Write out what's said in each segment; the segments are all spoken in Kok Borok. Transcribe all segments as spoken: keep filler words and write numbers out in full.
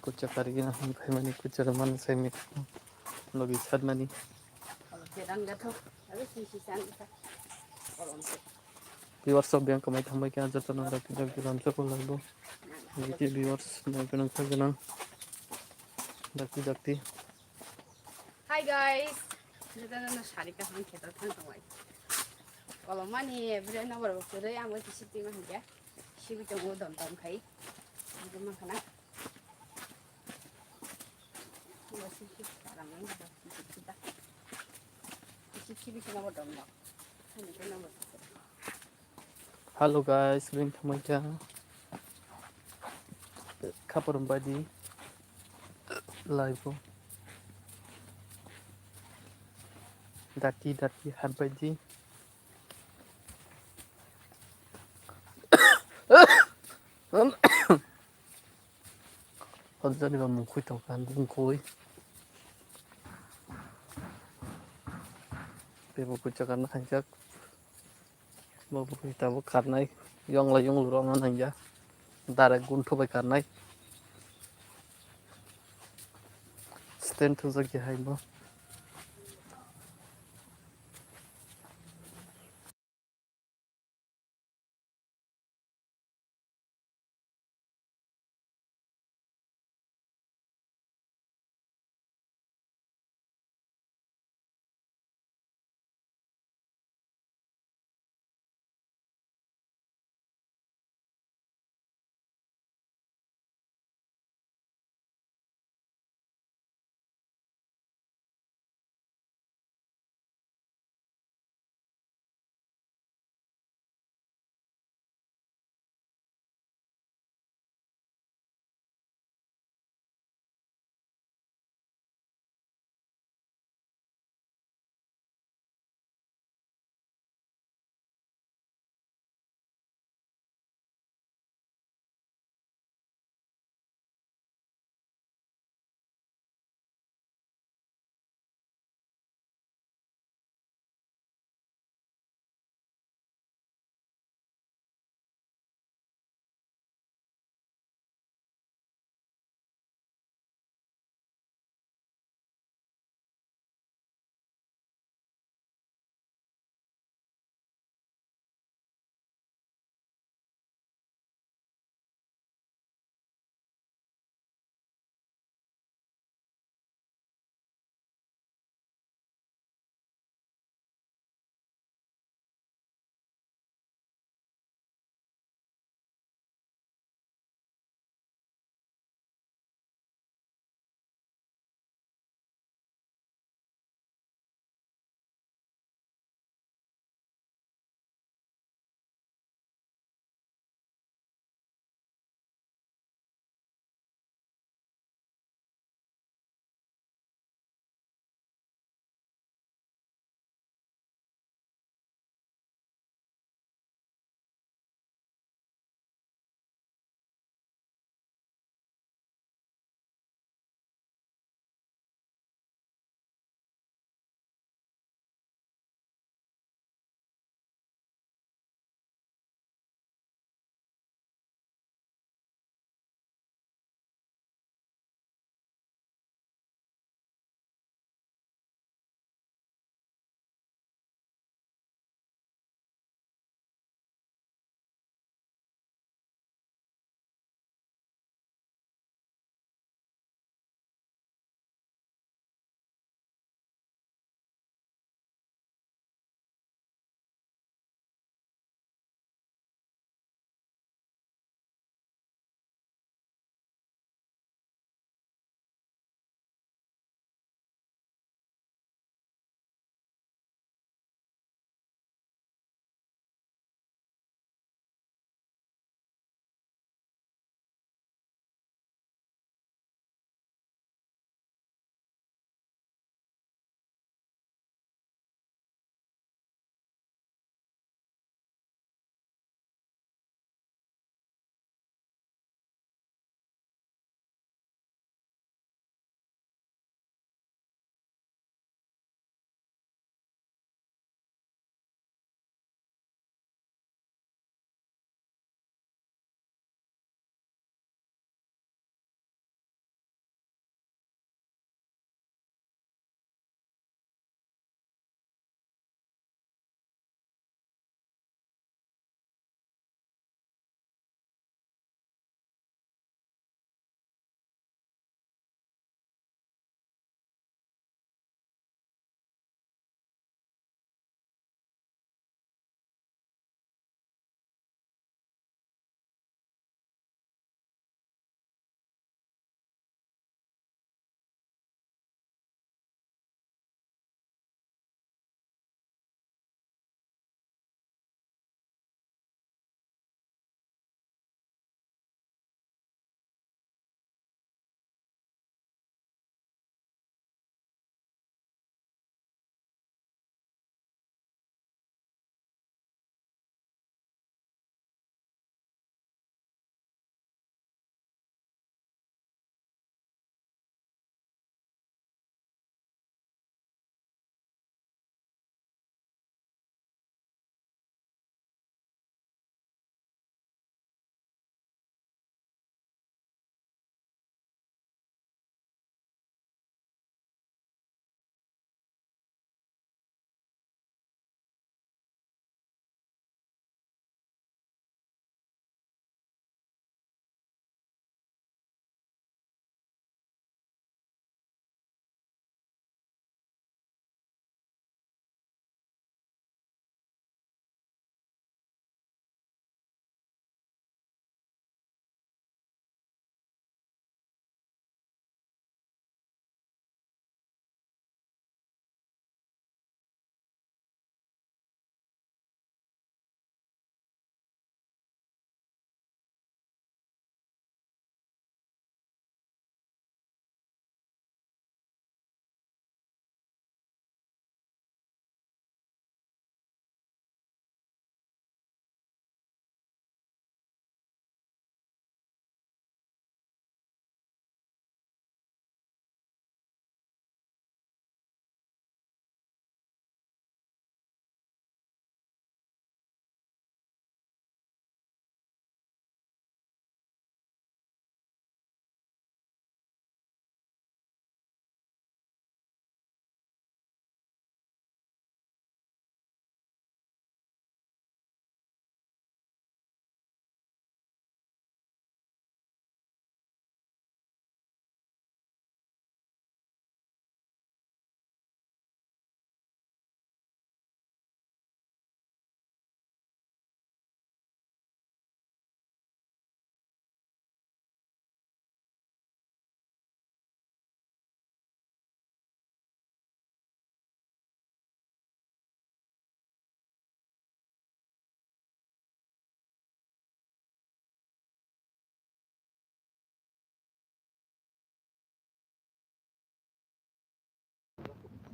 Kucha karigina hum khaimani, kucha ramani saimani, logi sadmani. Viewers of biyang kamai thambai khe jotono dakti dakti lamsa ko laibo. Niki viewers nai penang kha ganang. Dakti dakti. Hi guys. Jotono sari kaham kheto thang tongbai. Kolomani bre no bor kwrwi amo kisi tima hingya. Sibi tongo dom dom khai. Amo makhana. Hello guys, ring thamai kha. Khaporom baidi live o. Dati dati hat baidi. Hojani ba mungkhui tongkha, mungkhui. Tei bo kuchuk karna khanjak. Bo bwkhui tabuk karnai. Yongla yonglu rokna nangya. Direct gunthu bai karnai. Stand thujak ya hai bo.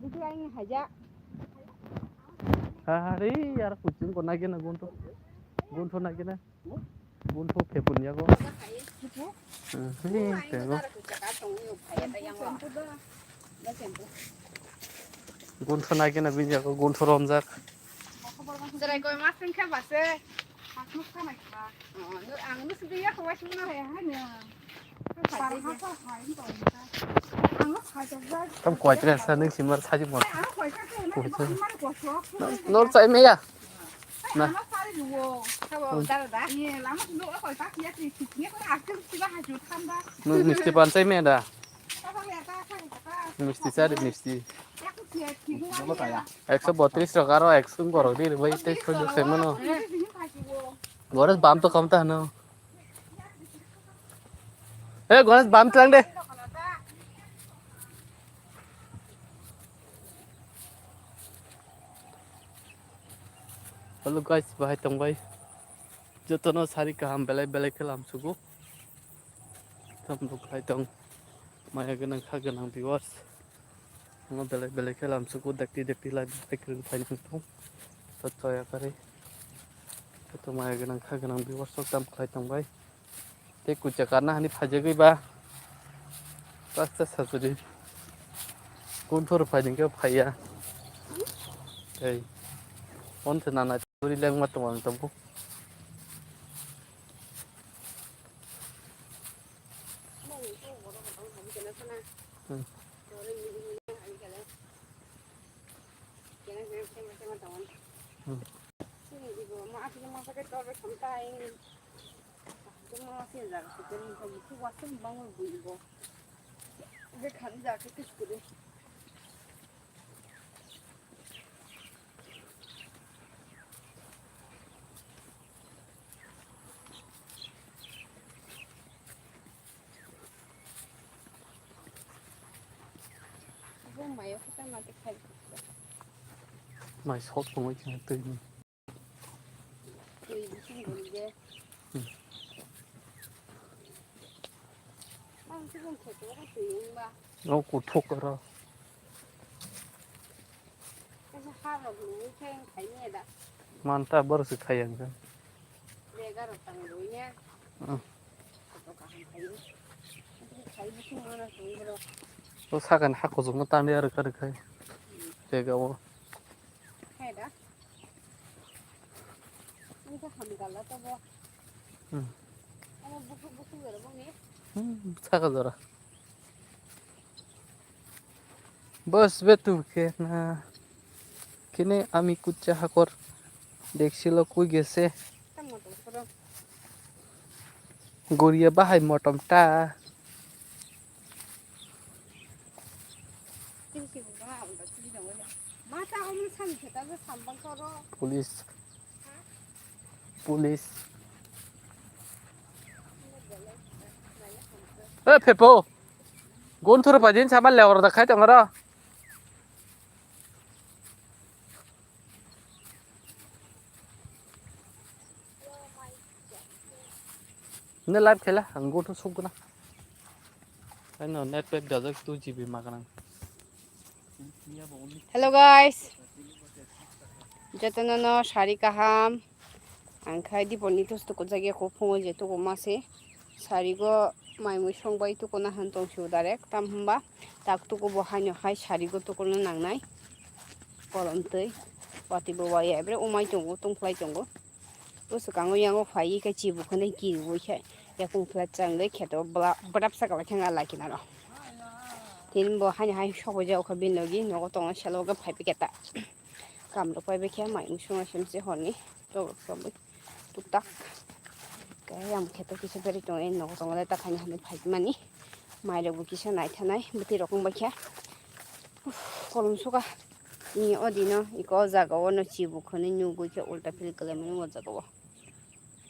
Buku aing haja. Hari yar kucing ko nagina guntu. Guntu nagina. Guntu phepun yago. Hmm, ini tengo. Guntu nagina bin yago, guntu romjak. Jerai koi mas wngkha base. Ang no sidi ya kowai sumna hai hai no. Tam koi tre sa nung simar saji mon. Nor chai me ya. Na. Nung misti pan chai me da. Misti chari misti. Ekso botris rok aro ekso borok di bai tei soi duk sai mano. Gores bam to kam ta hano. Eh, Ganesh, bam tlang de. Hello guys, bahai tong bai. Jotono sari kaham belai belai khe lam sugo. Tam rok hai tong. Maya gwnang kha gwnang viewers. Omo belai belai khe lamsugo dakti dakti lai bai kwrwng phainai tong. Sochoya kari. Khe to maya gwnang kha gwnang viewers rok tam khlai tong bai. Tei kucha karna hani phaijagwi ba. Pasta sasuri. Kunthor phaiding khe phaiya. Tei. Onse nana churi lengma tongma tongbo. Hmm. Hmm. Mai sok tongwi khe twi. Twi bising gori de. Hmm. Ang sibung kheto ko twi wngba. O kuthuk oro. Kaisa ha rok nungwi khe wng khai ne da. Manta borok se khai ang khe. Bega rok tang rwi ne. Hmm. Kheto kaham khai. Khai bising mana twi bro. O sakani ha kuchukma tangwi rwkha rwkhai. Hmm. Bega o. Khai da. Ini khe hamgala to bo. Hmm. Omo buku, buku gora bo ni. Hmm, saka jora. Bos be tu ke na. Kini ami kucha hakor. Deksilo kui gese. Tamo to koro. Goriya bahai motom ta. Police. Police. Eh, Pepo. Gun thuru pajin sama lewar da khai tongro. Ne live khela, ang go to suk gana. Ano net pack dajak two G B maganang. Hello guys. Jotono no sari kaham. Ang khai di poni tus tuku jagi ko phungo je tuku mase. Sari go mai mui song bai tuku na han tong shu direct. Tam hamba tak tuku bo haino hai sari go tuku na nang nai. Kolom twi. Wati bo wai ebre umai tongo, tongkhlai tongo. O swkango yango phaiwi khe chibu khwnwi kiribwi khe yakung flat changwi kheto bla-, bwrap saka bai thangna lai kinaro. Tini bo haino hai sokojak kha bini logi nogo tongo selo khe phaibai khe ta. Kamrok phaibai khe mai mui songna simse horni tobok tobwi tuktak. Khe yang kheto kisa berwi tongo, nogo tongo le ta khaini hwnwi phaimani. Mairokbo kisa naithanai bwtwi rok wngbai khe. Uff, kolom suka. Ni o dino iko o jaga o no chibu khwnwi nugwi khe ulta phil kwlaimani o jaga o.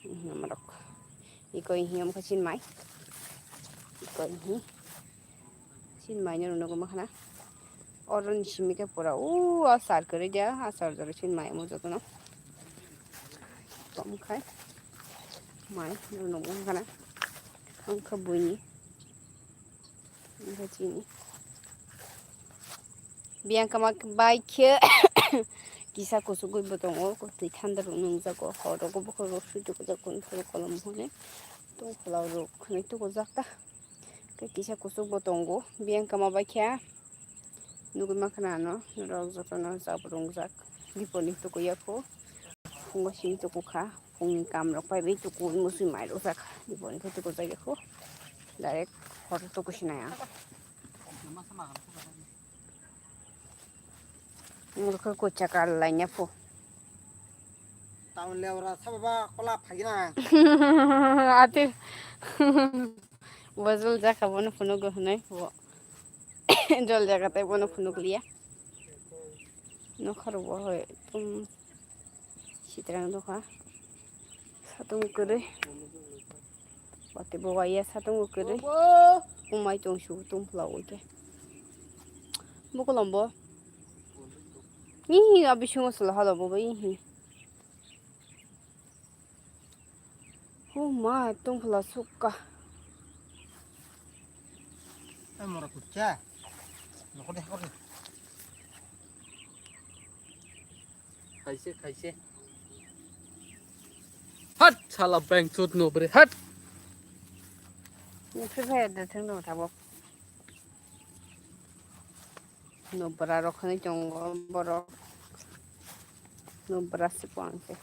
Namarok. Iko hiyam khe chinmai. Iko hi. Chinmai no rwno goma khana. Oro ni simi khe pura o asar kwrwi dia, asar jora chinmai mo jotono. Tom khai. Mai rwno goma khana. Ang khe buini. Omo chini. Biyang kama bai khe kisa kuchugwi bo tongo, twi thanda rok nungjago, hor rogo bokhorok swi tukjak, kunu phuru kolom hwnwi tongphla rok hwnwi tukujak ta. Tei kisa kuchuk bo tongo, biyang kama bai khe nugwi mankha na ano norok jotono jabra wngjak, biponi tukuya kho, phungo simi tukukha, phungni kam rok paibai tukuwi musui mai rwjak, biponi khe tukujak ya kho, direct hor tukusinai ang. Murkha kuchakar laina phu. Taun le ora sabo ba kola phagina. Ati. Bo jol jaka bono phunuk go hwnwi bo. Jol jaka tei bono phunuk liya. Nokhar bo hoi tum. Sitrang dukha. Satung kwrwi. Wati bo waya satung kwrwi. Umai tong su tung pla wi khe. Bukulom bo. Ihi, a bisingo sula hala bo bai ihi. Oh ma, tong pla sukka. Ai mora kucha. Nokode hakode. Khaise, khaise. Hat, sala beng chut no bre, hat. Ni phai phai da thang no thabo. Nubra rok hwnwi tongo borok. Nubra se pang se.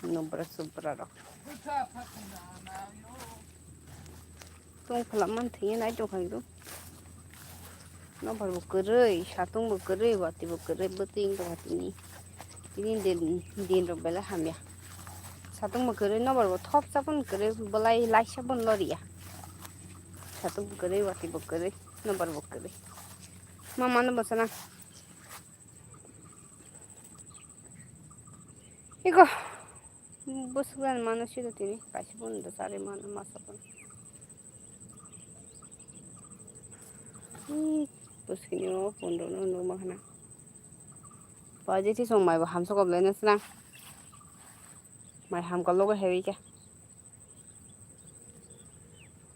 Nubra subra rok. Tong phala man thangya nai tong kha do. Nobar bo kwrwi, satung bo kwrwi, wati bo kwrwi, bwtwi wng tong kha tini. Tini din, din rok belai hamya. Satung bo kwrwi, nobar bo thopsa phano kwrwi, belai laisa phano loriya. Satung bo kwrwi, wati bo kwrwi, nobar bo kwrwi. Mama no bwsana. Iko. Bwswk mano siro tini, kaisa phone da chari mano masa phone. Ih, bwswkni o phone rok no nukma khna. Pajiti song mai bo hamsa kok lai na sna. Mai hamka logo hewi khe.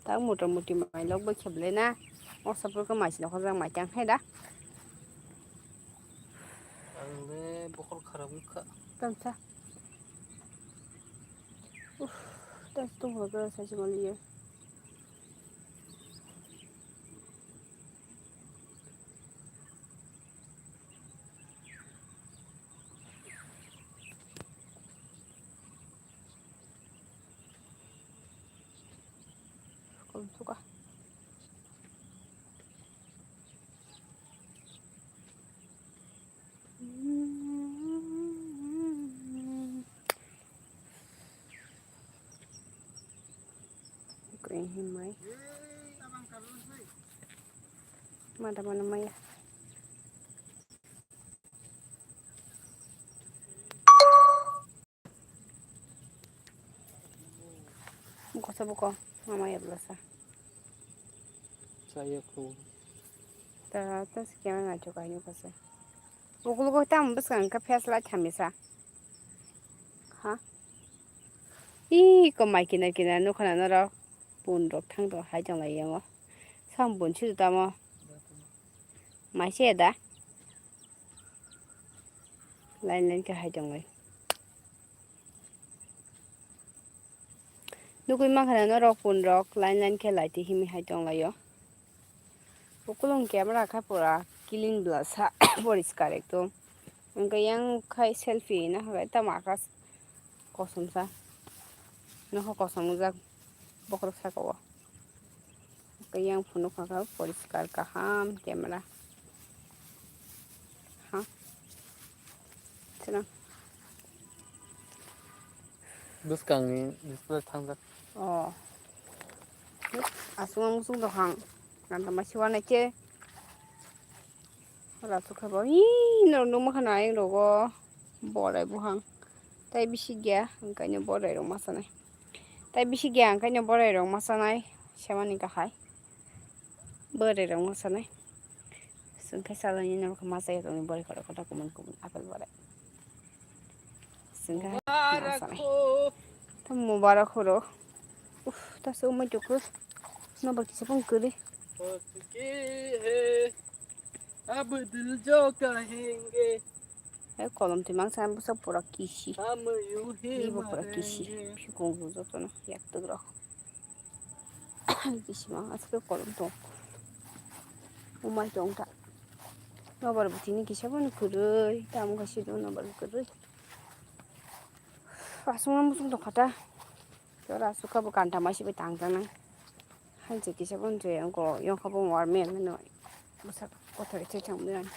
Tak mota moti mai lok bai kheble na. O sapor ko mai sina khojang mai tang hai da. Ang le bokhol kharap wngkha. Tamsa. Uff, tas tung ho khe sai se mali ye. Kom suka. Ko himai. Mada mana maya. Buko sa buko, mama ya belasa. Saya ko. Ta ta si kya na cho kai ni ko sa. Buko buko tam bus kan ka phas la tham sa. Ha? I ko mai kina kina no khana no ro. Pun rok thang to hai jong lai yango. Sam bun si tamo. Mai se da. Line line khe hai tonglai. Nugui mankha na norok pun rok line line khe lai twi himwi hai tonglaio. Ukulung camera kha pura clean bwla sa poriskar ekdom. Hwnkhe yang khai selfie na hwnkhe tamo akas kosom sa. Nokha kosom wngjak bokhorok saka o. Yang phunuk kha kha poriskar kaham camera. Ha. Sina. Bwskangni display thangjak. Oh. Aswk ang musuk dohang. Nang tama siwa nai che. Ora sukha bo. Ih, norok nukma khana ayang rogo. Borai buhang. Tai bisi gya. Angkaino borai rok masanai. Tai bisi gya. Angkaino borai rok masanai. Semani kahai. Bwrwi rok mosanai. Chwng khe salai ni norok masa ya tongni bwrwi kotor kotor kumun kumun apple bwrwi. Chwng khe mosanai. Tamo mubarak horo. Uff, ta se umai tuku. Nobar kisa pung kwrwi. Ab dil jo kahenge. E kolom ti mang san busa pura kisi. Am yu hi. Ibo pura kisi. Marenge. Phikung bu joto no yak tuk rok. Kisi mang aske kolom tong. Umai tong ta. Nobar bu tini kisa bo no kwrwi. Tamo kasi do nobar bu kwrwi. Asung musung tong kata. Tora asuk kabo kanta masi bai tang tang nang. Hanse kisa bo nje ko yong kabo warme no. Busa kotor che chang biyan.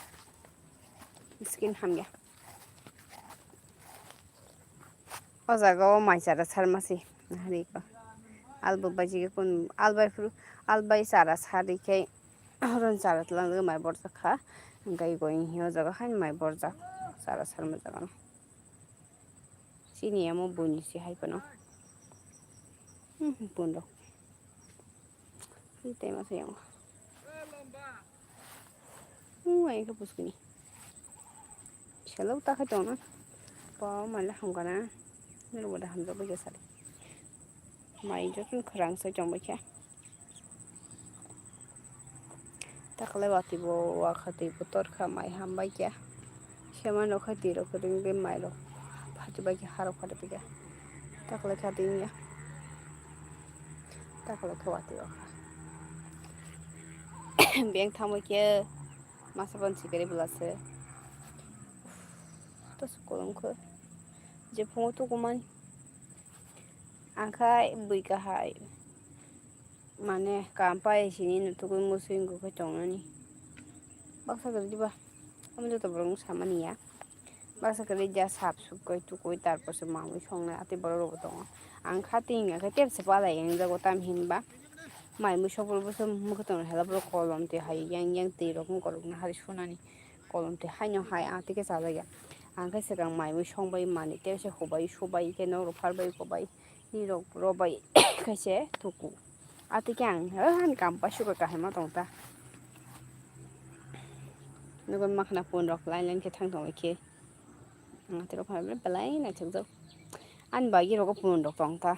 Skin hamya. O jaga o mai chara sarmasi. Hari ko. Albo baji kun albai fru albai chara sari ke. Horon chara tlang mai borjak kha. Hingkai goi hi o jaga hai mai borjak. Chara sarma jaga no. Chini amo buini si hai phano. Hmm, bun rok. Hi tei masa yang. Hmm, ai ka puskini. Selo ta khai tong na. Pa mala ham kana. Nero boda ham jobo jasa. Mai jokhon khorang sai tong bai kha. Takle watwi bo wakha twi bo torkha mai hambai kya. Sema nokha twi rok kwrwngwi mai rok phati bai kya harok phati bai kya. Takle kha twi ya. Takle kha watwi wakha. Beng thamwi kya masa ban sikari bwlase. Tos kolong kho. Je phungo tukumani. Angkha bui kahai. Mane, kam pai sini no tugui musui wngkha khe tongnani. Baksa kwrwi diba? Omo joto borok no samani ya. Baksa kwrwi ja sap sup kai tukui, tarpor se mamui songnai, atwi borok rok bo tongo. Ang kha twi wngya khe tebsa palai yang jago, tam hinba mai mui sopor bwsa mwkhwtwng hela borok kolom twi hai yang yang twi rok wngkha rok no hari sunani. Kolom twi haino hai atwi khe chajakya. Ang khe swkang mai mui songbai mani tebsa hubai subai khe nok rok pharbai kobai. Nirok robai kaise tuku. Atwi khe ang, eh, ani kam pai suka kahima tong ta. Nukun makhna pun rok line line khe thang tong khe. Ang atwi rok phai belai naithok jak. Ani bagi rogo pun rok tong ta.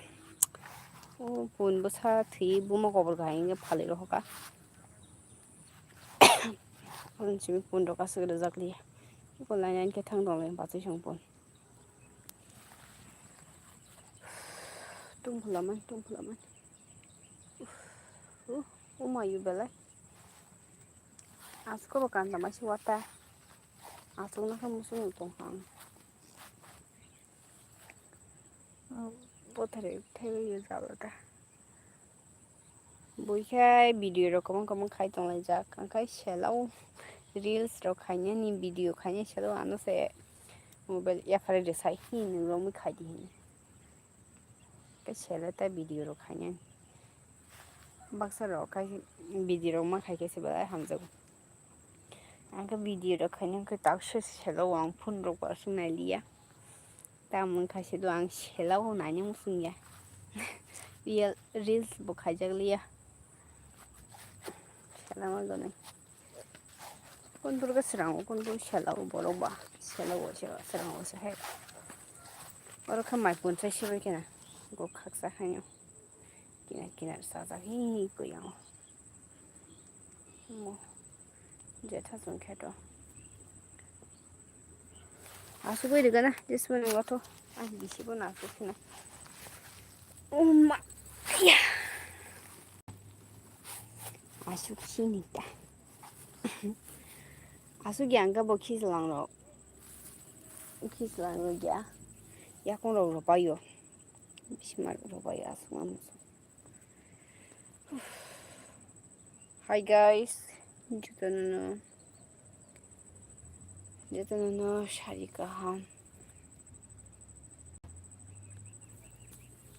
O pun bwsa thwi buma kobor kahai wngkhe phalwi rohoka. Ani simi pun rok aswk rijak liya. Iko line line khe thang tong lai bachai song pun. Tungphla man, tungphla man. Uff, uh, umayu belai. Asko bo kanta masi wata. Aswk nakha musung tong kha ang. Bothare thaiwi jalo ta. Bui khe video rok kwbang kwbang khai tonglaijak, ang khai selao reels rok khainani video khainai selao ano se mobile yaphare rwsai hi nwng romwi khai di hini. Khe sele ta video rok khainani baksa rok khai video rok ma khai khe se belai hamjago. Ang khe video rok khainani khe taksa selao ang phone rok bo aswk nailiya. Tamoni khai se do ang selao naina muchung ya. Real reels bo khaijak liya. Selama gwnwi. Kundur khe srango, kundur selao borok ba. Selao se, srango se hai. Oro khe mai punchai se bai khe na. Go khaksa haino. Kinar kinar sajak hi koi ang. Mo. Jetha chwng khe to. Asugwi rwgana, this morning o to. Ang bisi bo na asuk khina. Umma. Ya. Asuk sini ta. Asuk yang ka bo khiselang rok. Khiselang rok ya. Yakung rok rok payo. Bismar rok payo asuk ang. Hi guys, jotono no, jotono no sari kaham.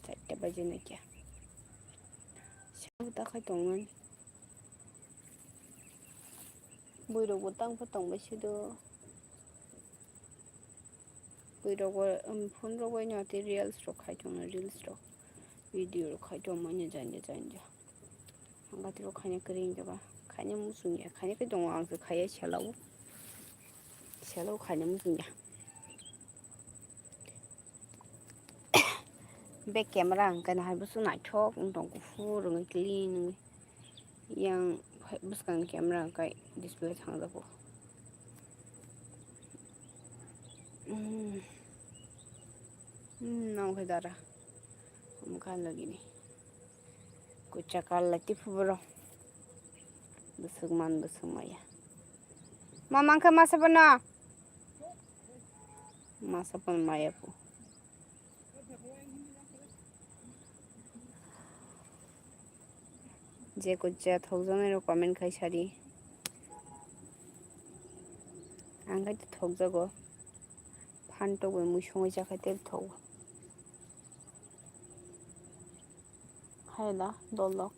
Chaita baje na kya? Sabo ta khai tongmani. Bui rok bo tang pha tong bai se do. Bui rok bo, um, phone rok bai no tei reels rok khai tong reels rok. Video rok khai tong mani janja janja. Ang kati rok khaina kwrwi hwnkhe ba khaina muchung ya. Khaina khe tongo ang se khaiya selao. Selao khaina muchung ya. Be camera ang khe nahai bwswk naithok wng tong kuphur wngwi clean wngwi. Yang bwskang camera ang khe display thangjago. Hmm. Hmm, nang khe dara. Mukha lagini. Kucha kal lati phubro. Busuk man busuk maya. Ma mangkha masa pano. Masa pano maya pu. Je kucha thokjaknai rok comment khai sadi. Ang khai thokjago. Phan tokbai mui songwi chakhai tei thogo. Hai da, dolok.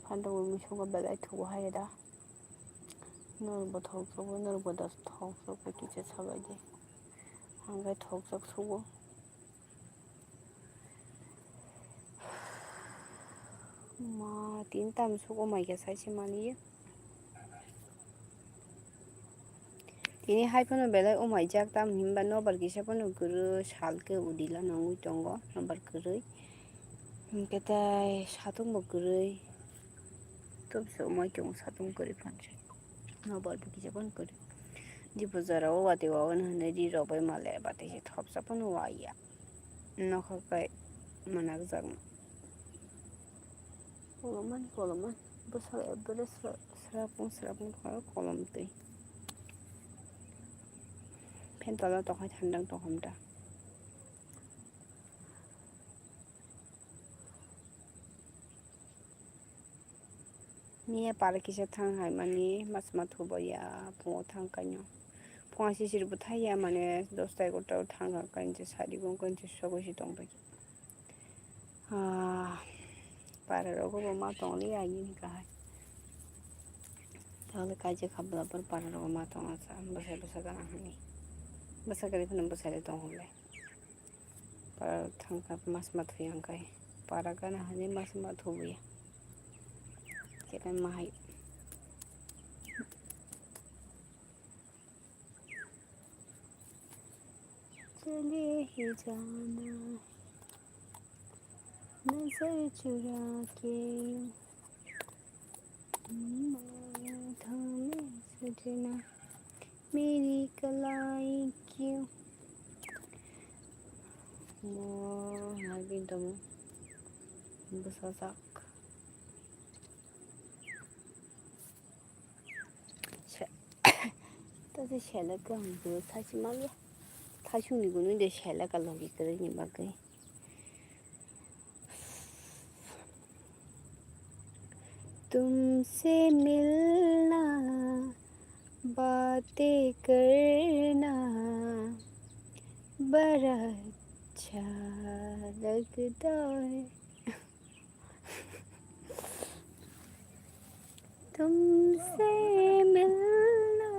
Phan tokbai mui songo belai thogo hai da. Norok bo thokjago, norok bo da thokjago kisa sabai di. Ang khai thokjak sugo. Ma, tin tam sugo mai khe sai se mani. Tini hai phano belai umaijak, tamo hinba nobar kisa phano kwrwi sal khe udila nangwi tongo, nobar kwrwi. Hinkhe tai satung bo kwrwi. Tobse umai tongo satung kwrwi phansi. Nobar bo kisa phano kwrwi. Dipo jora o watwi wawano hinwi ri rok bai male batwi se thopsa phano waya. Nokha kai manakjakno. Kolomani kolomani. Bwswk ekbare sra-, srapung srapung kha kolom twi. Phen tola tongkhai thandang tongkham da. Miya para kisa thang hai mani mas ma thubo ya pungo thang kaino. Phung asi siri bo thai ya mane dosta egarota o thang kha kainse sari bo kainse sogo si tong bai. Ah, para rogo bo ma tong li ya yini kahai. Tale kaje khabla par para rogo ma tong asa bwsai bwsa gana hani. Bwsa gari phano bwsai le tong hole. Para thangkha mas ma thuya hwnkhe para gana hwnwi mas ma thubuya. Chicken ma hai. चले ही जाना है नजर चुरा के। माया थामे सजना मेरी कलाई क्यों। Mo hai bini tamo bwsajak. Tachi selek ang bo thachi manya. Thachung ni gwnwi de selek a logi kwrwi ni bagwi. तुमसे मिलना, बातें करना बड़ा अच्छा लगता है। तुमसे मिलना,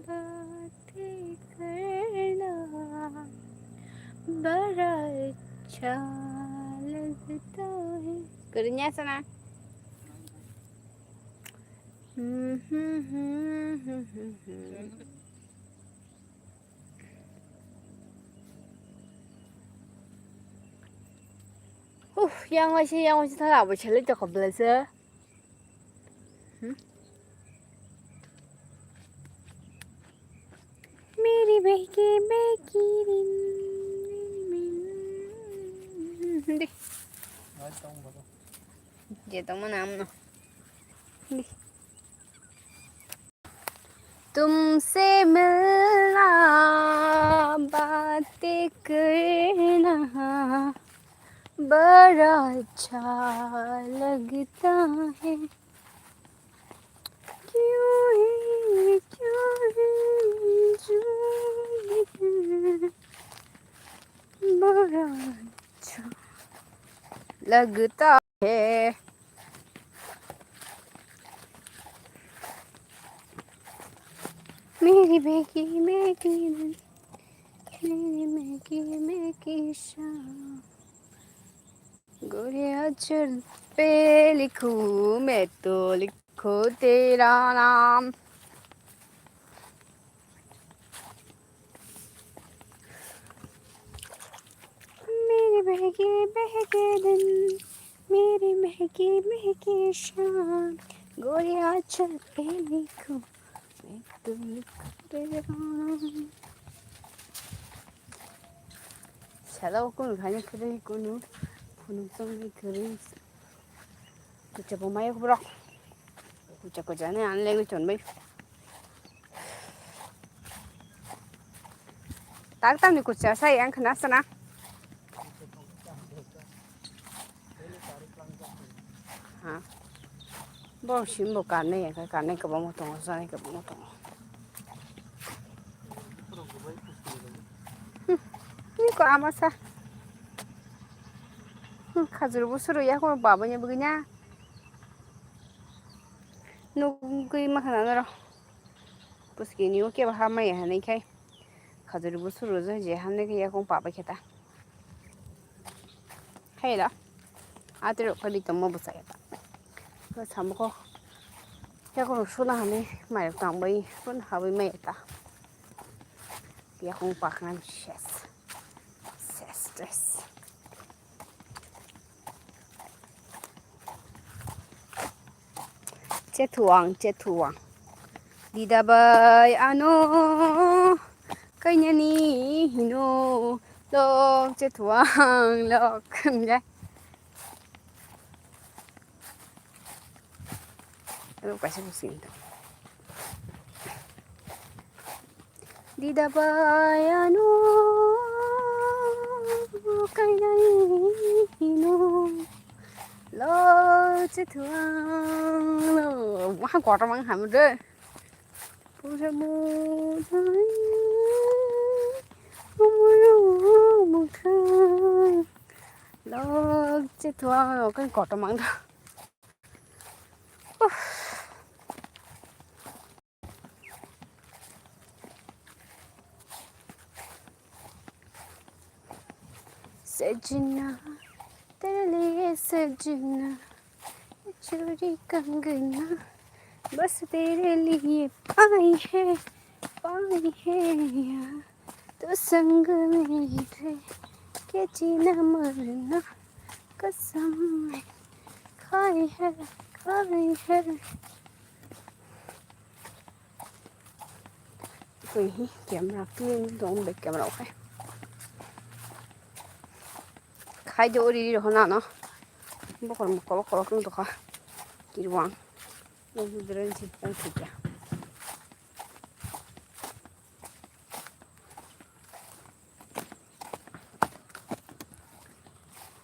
बातें करना बड़ा अच्छा लगता है। Kwrwngya sana. Huh, yang waisa, yang waisa thang abo selai toko belai se. Hmm? मेरी बहकी बहकी दिल, मेरी बहकी. Di. Je tongmani amno. Di. तुमसे मिलना, बातें करना बड़ा अच्छा लगता है। क्यों है, क्यों है, क्यों है, बड़ा अच्छा लगता है। मेरी बहकी बहकी दिल, मेरी बहकी बहकी शाम। गोरे आंचल पे लिखूं मैं तो लिखूं तेरा नाम। मेरी बहकी बहकी दिन, मेरी महकी महकी शाम, गोरे आंचल पे लिखूं Salo kunu khaina kwrwi kunu phunuk chongwi kwrwi. Kucha bo maya borok. Kucha kucha ne an lengwi chonbai. Tak tamni kucha sai ang khna sana. Ha. Bo simbo karnai ya, karnai kwbangma tongo, janai kwbangma tongo. Hmm. Ni ko ama sa. Hmm, khajur bo suru ya ko baba nya bwgwi na. Nugwi ma khna naro. Puski ni o kebo ha maya hanai khai. Khajur bo suru je, je hamne khe yakung pa bai khe ta. Hai da. Atiro kali tamo bo saya ta. Ko samko. Yakung suna hanai mai tang bai, pun ha bai mai ta. Yakung pa khna ses. Ses, ses. Chethuang, chethuang. Dida bai ano kainani hino lok chethuang lok. Ano kaisa kusing. Dida bai ano kainai hino lo chethuang lo. Wah, kotor mang ham de. Puja mo dai. Umuro mukhang. Lo chethuang lo kan kotor mang da. सजना, तेरे लिए सजना, चूड़ी कंगना, बस तेरे लिए पाई है, पाई है यार। तू संग मेरे, के जीना मरना, कसम है, खाई है, खाई है। Twi hi camera clean dong, back camera o khai. Khai de ori ri ho nano. Bokol mokol kolok wng tokha. Kirwang. Nokni dren si tang thikya.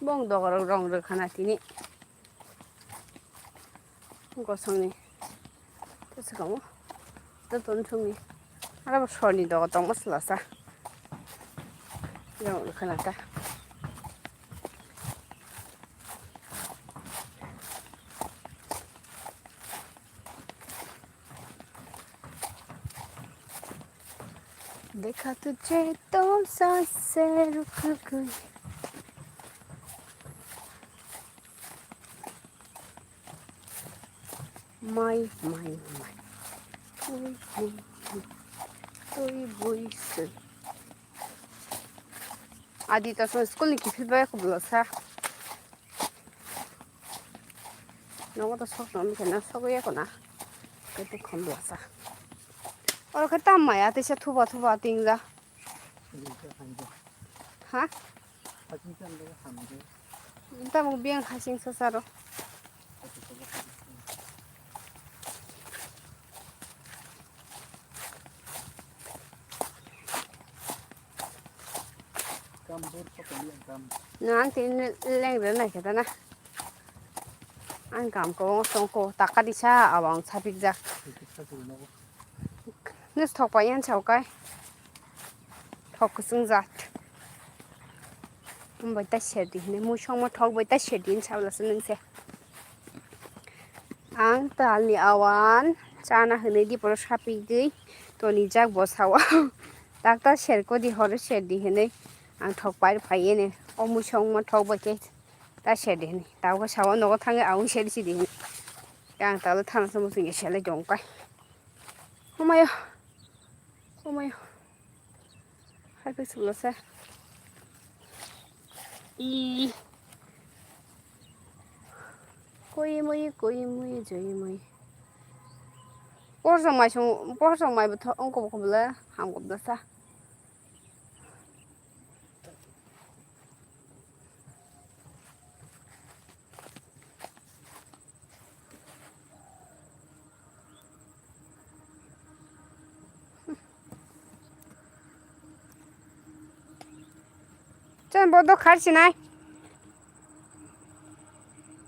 Bong dogarok rong rwkhana tini. Gosongni. Tei swkang o. Tei tonsukni. Aro bo sorni doga tongma swlasa. Rong rwkhana ta. देखा तुझे तो सांसें रुक गई। Mai, mai, mai. Twi, twi, twi, bui, swi. Adi ta song school ni kiphil bai kubla sa. Nogo to sok tong khe na sok ya kona. Kete khom bla sa. Oro khe tam maya tisa thuba thuba ting ja. Ha? Tamo biang khasing sasaro. Nang tini leng rw nai khe ta na. Ang kam ko song ko taka disa awang sapik jak. Nus thok pa yan chau kai. Thok kusung jat. Bai ta serdi hine, mui songma thok bai ta serdi hin sabla se nung se. Ang talni awan chana hwnwi di poro sapigwi tonijak bo sawa. Dakta serko di horo serdi hwnwi ang thok pai phaiye ne. O mui songma thok bai khe ta serdi hwnwi. Tabukhe sawa nogo thangwi ang serdi sidi hwnwi. Ang talo thana se muchungya selai tong kai. Omayo. Omayo. Hai khe chwla se. I. Koi moi, koi moi, joi moi. Porsok mai song, porsok mai bwtha ongkobokobole hamkobda sa. Chon bodo kharsinai.